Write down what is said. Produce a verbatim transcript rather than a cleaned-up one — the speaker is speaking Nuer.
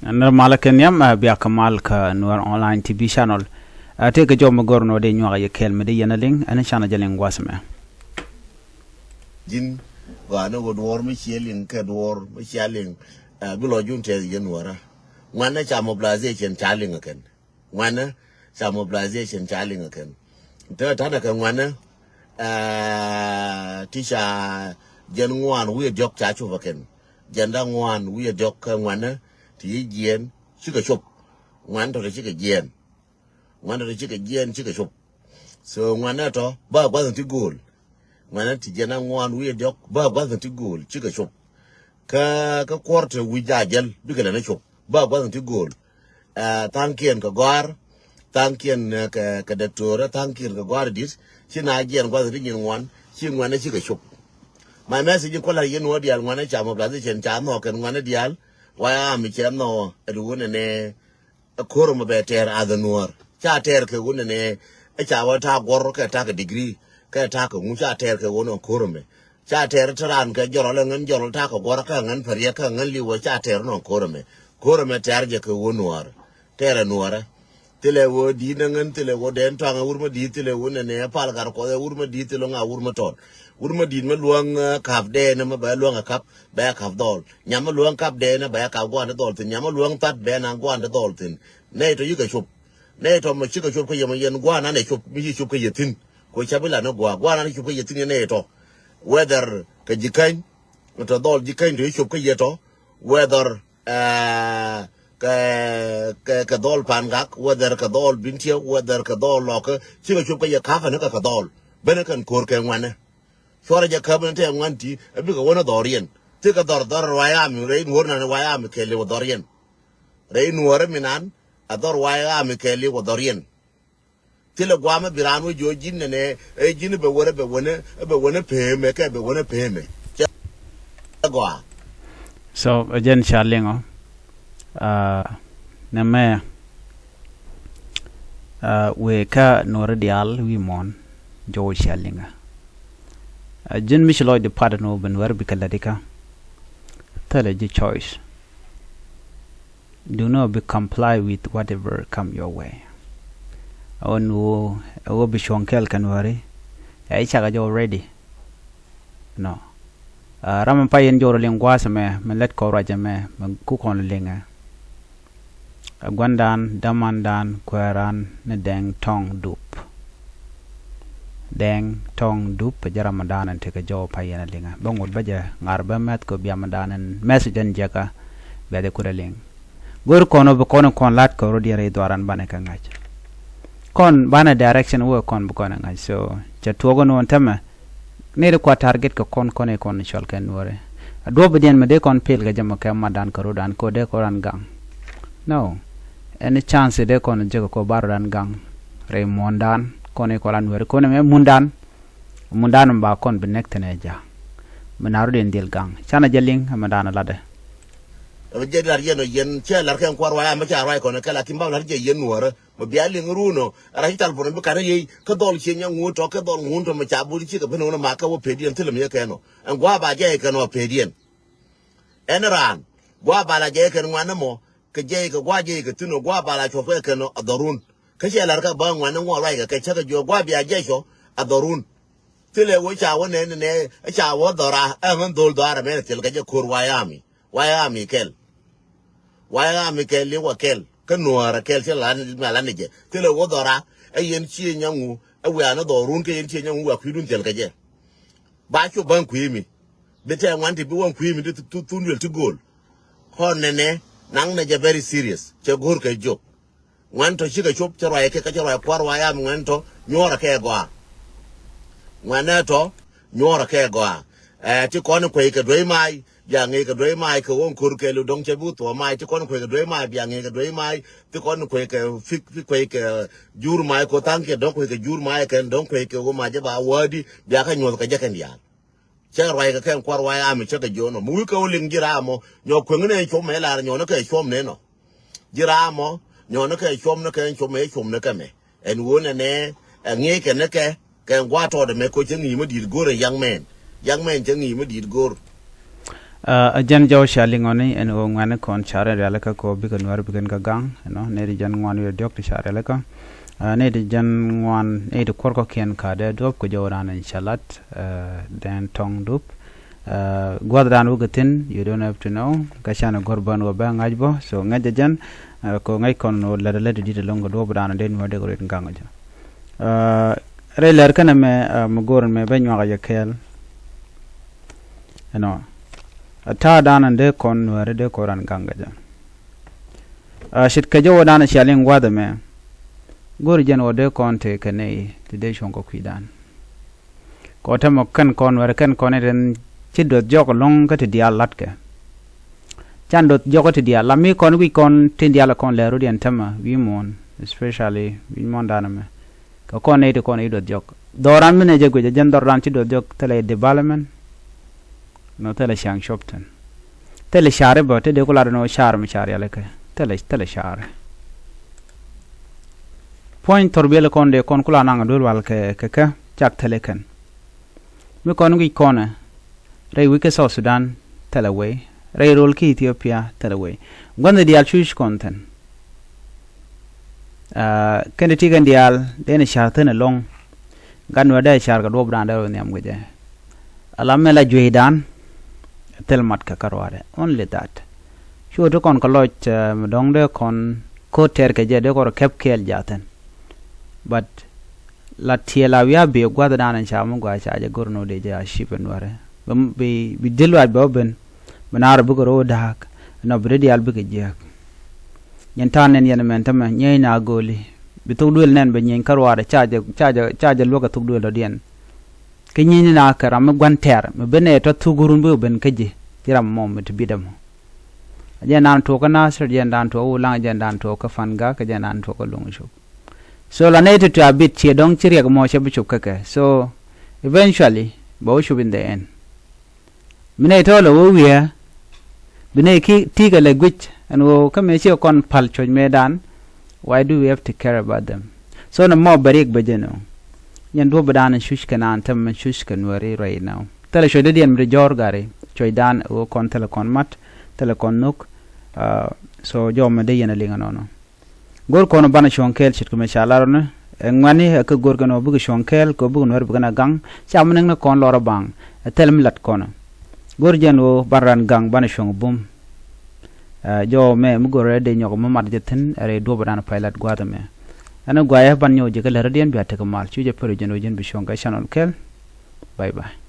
Nir malä kɛ nhiam, ɛ, bia kɛ mal kä Nuɛr Online T V channel. Ɛ, tëëkɛ jɔw mi gör nɔ dee nyuak yɛ kɛɛl mi dee yɛn a liŋ, ɛn canɛ jɛ liŋ gua̱th mɛ. Ji̱n gɔaa ni ɣöö duɔ̱ɔ̱r mi ciɛ liŋ kɛ duɔ̱ɔ̱r mi cia liŋ, ɛ, bi lɔ jun tɛth yɛn Nuärä. Ŋuanɛ ca mobilization ca liŋ ɛ kɛn. Ŋuanɛ ca mobilization ca liŋ ɛ kɛn. Te tanɛ kɛ ŋuanɛ, ɛ, ti ca jɛn ŋuan wi̱i̱ diɔ̱k ca cop ɛ kɛn. Jɛn da̱ŋ ŋuan wi̱i̱ diɔ̱k kɛ ŋuanɛ ti yi jiɛn cikɛ cop. Ŋuan tɔ̱ ti cikɛ jiɛn. Ŋuan tɔ̱ ti cikɛ jiɛn cikɛ cop. So ŋuanɛ tɔ̱ ba gua̱th in ti go̱o̱l. Ŋuanɛ ti jiɛn da̱ŋ ŋuan wi̱i̱ diɔ̱k ba gua̱th in ti go̱o̱l cikɛ cop. Kä, kä kuɔr te wi̱c a jäl bikɛ lɛn a cop ba gua̱th in ti go̱o̱l. Ɛ, tha̱a̱ŋkiɛn kɛ gɔ̱a̱r, tha̱a̱ŋkiɛn, ɛ, kɛ, kɛ dɔktor, tha̱a̱ŋkiɛn kɛ gɔ̱a̱r dit, ci na jiɛn gua̱th ti nyin ŋuan, ci ŋuanɛ cikɛ cop. My message in kua̱l a yɛn wä diaal ŋuanɛ ca mobilization ca nhɔk kɛn ŋuanɛ diaal, why am cɛ nhɔk ɛ duun ɛnɛ, ɛ ko̱r mɛ bɛ tɛɛr a dhɛ Nuɔ̱ɔ̱r. Ca tɛɛr kɛ wun ɛnɛ, ɛ ca wä ta̱a̱ guɔ̱r kɛ ta̱a̱ kɛ degree, kɛ ta̱a̱ kɛ ŋu ca tɛɛr kɛ wun ɛ ko̱r mɛ. Ca tɛɛr te raan kɛ jɔrɔl ɛ ŋän jɔrɔl ta̱a̱ kɛ guɔ̱r kɛ ŋän pɛriɛ kɛ ŋän liwä ca tɛɛr nɔ ko̱r mɛ. Ko̱r mɛ tɛɛr jɛ kɛ wun Nuɔ̱ɔ̱r. Tɛɛr ɛ Nuɔ̱ɔ̱rä. Thilɛ ɣöö di̱i̱t ni ŋän, thilɛ ɣöö dɛn tɔaŋ ɛ wur mi di̱i̱t, thilɛ ɣöö nɛnɛ pal gat kuɔth ɛ wur mi di̱i̱t, thilɛ ŋa wur mi tɔt. Wur mi di̱i̱t mi luäŋ, ɛ, kap dɛɛn ɛmɛ bɛ luäŋ ɛ kap, bɛ kap dhɔl. Nyam mi luäŋ kap dɛɛn ɛ bɛ kap gua̱a̱n ti dhɔl thi̱n. Nyam mi luäŋ that bɛ naŋ gua̱a̱n ti dhɔl thi̱n. Nɛy tɔ yikɛ cop. Nɛy tɔ mi cikɛ cop kä yɛ mɔ yɛn gua̱a̱n an ɛ cop, mi ci cop kä yɛ thi̱n. Ko ca bi la ni gua̱a̱. Gua̱a̱n an ɛ cop kä yɛ thi̱n yɛn nɛy tɔ. Whether kɛ ji̱ käny, tɔ dhɔl ji̱ käny tɔ yi cop kä yɛ tɔ. Whether, ɛ, kɛ, kɛ, kɛ dhɔl Pangak, whether kɛ dhɔl Bintiɛ, whether kɛ dhɔl Lɔkä, cikɛ cop kä yɛ ka̱pä ni kɛ kɛ dhɔl. Benɛ kɛn ko̱r kɛ ŋuanɛ. Cuarɛ jɛ käp ni tɛ ŋuan ti, ɛ bikɛ wänä dhɔriɛn. Thikɛ dhɔr, dhɔr White Army, rɛy Nuɔ̱ɔ̱r nan White Army kɛɛliw ɛ dhɔriɛn. Rɛy Nuɔ̱ɔ̱rä mi nan, ɛ dhɔr White Army kɛɛliw ɛ dhɔriɛn. Thilɛ guamä bi raan wä jiɔ ji̱n nɛnɛ, ɛ ji̱n bɛ wänä, bɛ wänä, bɛ wänä pemɛ, kɛ bɛ wänä pemɛ. Cɛ gɔaa. So, ɛ jɛn ca liŋɔ. Aa, nɛ mɛ, aa, wëë kä Nuɔ̱ɔ̱rä diaal wi̱i̱ muɔ̱ɔ̱n, jɔw ca liŋɔ. Aa, ji̱n mi ci lɔcdɛ pat ni wä ben wär bikɛ lätdikä. Thilɛ ji̱ choice. Do not be comply with whatever come your way. Ɛ wä nu, ɛ wä bi cuɔ̱ŋ kɛl kɛn wääri. Ɛ cakɛ jɛ already. No. Aa, ram mi pa yɛn jɔwrɛ liŋ gua̱a̱th ɛmɛ, mi lät kɔn ruac ɛmɛ, mi ku kɔn liŋɛ. Ɛ gua̱ndan, dämandan, kuääran ni Dɛŋ Tɔŋ Dup. Dɛŋ Tɔŋ Dup, ɛ jɛ ram mi dan ɛn tekɛ jɔw pa yɛn ɛ liŋɛ. Bä ŋut bä jɛ ŋa̱r bä mɛth kɛ biam mi dan ɛn message ɛn jɛkä. Bia jɛ kut ɛ liŋ. Go̱r kɔn ɔ bi kɔn kɔn lat kɛ rɔ diɛn rɛy dhuaran banɛ kɛ ŋa̱c. Kɔn banɛ direction wä kɔn bi kɔn ɛ ŋa̱c. So, cɛ tuɔk ɛn wä ɛn tämɛ. Nɛy ti kua target kɛ kɔn, kɔn i̱ kɔn cual kɛ Nuɔ̱ɔ̱ri. A duɔ̱p i̱diɛn mi dee kɔn pil kɛ jɛ mɔ kɛ matdan kɛ rɔ̱dan kɛ dee kɔn ran gaŋ. No. Any chance dee kɔn jek kɛ kɔ bar ran gaŋ. Rɛy muɔ̱ɔ̱ndan kɔn i̱ kɔn ran Nuɔ̱ɔ̱ri kɔn i̱ mɛ mundan. Mundan mi ba kɔn bi nɛk thin ɛ ja̱. Mi na rɔ̱diɛn dhil gaŋ. Canɛ jɛ liŋ ɛ matdan ɛ latdɛ. Ɛ jɛ lar yɛn ɔ yɛn cɛ lar kɛn kuar wa ya mɛ ca ruac kɔn ɛ kɛ lakin ba lar jɛ yɛn Nuɔ̱ɔ̱rä. Mɛ bia liŋ run ɔ, a rac tal bor mi bi kat ni yey, kä dhɔl cie nyaŋ ŋuut tɔ, kä dhɔl ŋuut tɔ mɛ ca bur cikɛ ben ɣän ɛ ma kä wä pediɛn thilɛ mi yɛ kɛn ɔ. Ɛn gua̱a̱ ba jɛ kɛn ɔ pediɛn. Ɛn raan, gua̱a̱ ba la jɛ kɛn ŋuan ni mɔ, kɛ jɛ kɛ gua̱a̱ jɛ kɛ thin ɔ, gua̱a̱ ba la cuɔp kɛ kɛn ɔ a dhɔrun. Kä cɛ lar kä ba ŋuan ni ŋuan ruac kɛ kɛ cä kɛ jiɔ gua̱a̱ bia jɛ cɔ a dhɔrun. Thilɛ wä ca wä nɛ nɛ nɛ, ca wä dhɔra, ɛ ŋän dhol dhɔra mɛ thil kɛ jɛ ko̱r wa yami. Wa yami kɛl. Wa yami kɛl li wa kɛl. Kä Nuɔ̱ɔ̱rä kɛl thilɛ la, la ni jɛ. Thilɛ wä dhɔra, ɛ yɛn cie nyaŋu, ɛ wiaa ni dhɔrun kɛ yɛn cie nyaŋu wa kui̱dun thil kɛ jɛ. Ba cu bäŋ kui̱ mi. Bi tɛ ŋuan ti bi waŋ kui̱ mi ti thu, thu, thun duel ti go̱o̱l. Kɔn nɛnɛ, naŋ nɛ jɛ very serious. Cɛ go̱o̱r kɛ jok. Ŋuan tɔ cikɛ cop, cɛ ruac kɛ, kä cɛ ruac kuar wa yam ŋuan tɔ, nyuɔrɛ kɛ gɔaa. Ŋuan nɛ tɔ, nyuɔrɛ kɛ gɔaa. Ɛ, ti kɔn kuec kɛ duey mac, bia ŋic kɛ duey mac kɛ ɣöö ko̱r kɛɛliw dɔ̱ŋ cɛ bi thuɔɔ mac, ti kɔn kuec kɛ duey mac, bia ŋic kɛ duey mac, ti kɔn kuec kɛ fik, ti kuec kɛ jur mac, ko thaŋ kiɛ dɔ̱ŋ kuec kɛ jur mac kɛn, dɔ̱ŋ kuec kɛ ɣöö mac jɛ ba wädi, bia kä nyuɔth kɛ jɛ kɛn diaal. Cɛ ruac kɛ kɛn kuar wa yam cä kɛ jiɔn ɔ. Mi wi̱i̱ kɛ wä liŋ ji̱ ram ɔ, nyɔ kueŋ ni cuɔm mɛ lar nyɔ ni kɛ cuɔm ni nɔ. Ji̱ ram ɔ, nyɔ ni kɛ cuɔm ni kɛ cuɔm mɛ cuɔm ni kɛ mɛ. Ɛn wun ɛnɛ, ɛ ŋi̱i̱c kɛ ni kɛ, kɛ gua̱a̱ tɔɔt ɛmɛ ko cä ŋi̱i̱c mi di̱i̱t go̱r ɛ young man. Young man cä ŋi̱i̱c mi di̱i̱t go̱r. Ɛ jɛn jɔw ca liŋɔni ɛn ɣöö ŋuɛ̈ni kɔn ca rɛn rialikä kɛ ɣöö bikɛ Nuäär bikɛn kɛ gaŋ, you know, nɛy ti jɛn ŋuan wi̱i̱ diɔ̱k ti ca rialikä. Nɛy ti jɛn ŋuan, nɛy ti kuɔr kɔ̱kiɛn ka̱dɛ duɔ̱p kɛ jɔwdan in ca lat, dɛn tɔŋ dup. Gua̱thdan wä kɛ thi̱n, you don't have to know. Kä canɛ go̱r bän wä bä ŋa̱c bä, so ŋäc jɛ jɛn. Kɛ ŋäc kɔn wä lät lät di̱t ɛlɔ̱ŋ kɛ duɔ̱pdan dee Nuäär dee kɛ rit gaŋ jɛ. Rɛy lɛr kɛnɛ mɛ, mi go̱r mɛ bä nyuak jɛ kɛɛl. Ɛnɔ, a ta̱a̱dan an dee kɔn Nuääri dee kɔn ran gaŋ kɛ jɛ. Ce̱tkɛ jɛ wä dan cia liŋ gua̱th ɛmɛ. Go̱r jɛn wä dee kɔn tëë kɛ nɛy ti dee cuɔ̱ŋ kɛ kui̱dan. Kɛ wä täämɛ kɛn kɔn Nuääri kɛn kɔn i̱ den ci duɔth jɔk ɛlɔ̱ŋ kä ti diaal latkɛ. Can duɔth jɔk kä ti diaal la mi kɔn guic kɔn tin diaal kɔn lɛr rut yɛn täämɛ wi̱i̱ muɔ̱ɔ̱n, especially wi̱i̱ muɔ̱ɔ̱n dan ɛmɛ. Kɛ kɔn nɛy ti kɔn i̱ duɔth jɔk. Dhɔran mi nɛ jɛ guic ɛ jɛn dhɔran ci duɔth jɔk thilɛ development. Nɔ thilɛ ca̱ŋ cop thin. Thilɛ ca̱r i̱ bä ti dee ku lat nɔ ca̱r mi ca̱r yɛl ikɛ. Thilɛ, thilɛ ca̱r. Puɔ̱ny thɔr biɛl kɔn dee kɔn ku la naŋ duel wal kɛ, kɛ kɛ cak thilɛ kɛn. Mi kɔn guic kɔnɛ rɛy wi̱c kä South Sudan thilɛ wei, rɛy rol kä Ethiopia thilɛ wei. Gua̱nh diaal cuc kɔn thin. Kɛn ti ti kɛn diaal den ca̱r thin ɛlɔ̱ŋ. Gat Nuäär dee ca̱r kɛ duɔ̱pdan dee rɔ nhiam kɛ jɛ. Ala mɛ la jueydan thil mat kɛ kä ruaadɛ, only that. Cu ti kɔn kɛ lɔc mi dɔ̱ŋ dee kɔn ko̱t tɛɛr kɛ jɛ dee kɔn rɔ kɛp kɛɛl ja̱thin. But la tiɛɛl a wi̱i̱ a bee gua̱thdan in ca mi gɔaa ca jɛ go̱r ni wä dee jɛ a cip in wärɛ. Bi, bi, bi dhil ruac bɛ wä ben. Bi naar bikɛ ro̱o̱ da̱a̱k. Nɔ bi ri diaal bikɛ jiääk. Nyɛn ta̱a̱ nɛn yɛn mɛn tämɛ nyieny na go̱o̱li. Bi thok duëël nɛn bɛ nyieny kä ruaadɛ ca jɛ, ca jɛ, ca jɛ luäk ɛ thok duëël dɔ̱diɛn. Kä nyieny ni na kɛ ram mi gua̱n tɛ̈r mi ben ɛ tɔ̱ thuk run bikɛ ben kä ji̱. Ci ram mɔ mi ti bit ɛmɔ. Jɛn dan tuɔɔk kä Nasir, jɛn dan tuɔɔk kä Ulaŋ, jɛn dan tuɔɔk kä Pangak, jɛn dan tuɔɔk kä Luŋ Cop. So la nɛy ti tɔ̱ a bit ciɛ dɔ̱ŋ ci riɛk mɔ cɛ bi cop kä kɛ. So eventually bɛ wä cop in the end. Mi nɛy tɔ̱ lɛ wä wi̱i̱ bi nɛy ki ti̱i̱ kɛ lɛ guic ɛn ɣöö kä mëë ciɛ kɔn pal cuɔ̱c mëëdan. Why do we have to care about them? So nɛ mɔ bɛ riɛk bɛ jɛ nɔ. Nyɛn duɔ̱p bi dan cuc kɛ naan tɛm mɛ cuc kɛ Nuääri right now. Thilɛ cuɔ̱c dɔ̱diɛn mi ti jɔ̱ɔ̱r gari cuɔ̱c dan ɣöö kɔn thilɛ kɔn mat, thilɛ kɔn nhök. So jɔw mɛ dee yɛn a liŋ ɛnɔnɔ. Go̱r kɔn banɛ cuɔ̱ŋ kɛɛl ce̱tkɛ mɛ ca lar ɔni. Ɛ ŋuɛ̈ni ɛ kä go̱r kɛn ɔ bikɛ cuɔ̱ŋ kɛɛl kɛ ɔ bikɛ Nuäär bikɛ na gaŋ. Ca mi näk ni kɔn lɔr ɔ baŋ ɛ thil mi lat kɔn. Go̱r jɛn ɣöö banɛ ran gaŋ banɛ cuɔ̱ŋ bum. Jɔw mɛ mi go̱r ɛ dee nyɔk mi mat jɛ thi̱n ɛ rɛy duɔ̱pdan pay lat gua̱a̱th ɛmɛ. Ɛn ɛ guayɛ ban nyɔk jɛ kä lät rɔ̱diɛn bia tekɛ mal cu jɛ pär jɛn ɣöö jɛn bi cuɔ̱ŋ kɛ channel kɛɛl. Bye bye.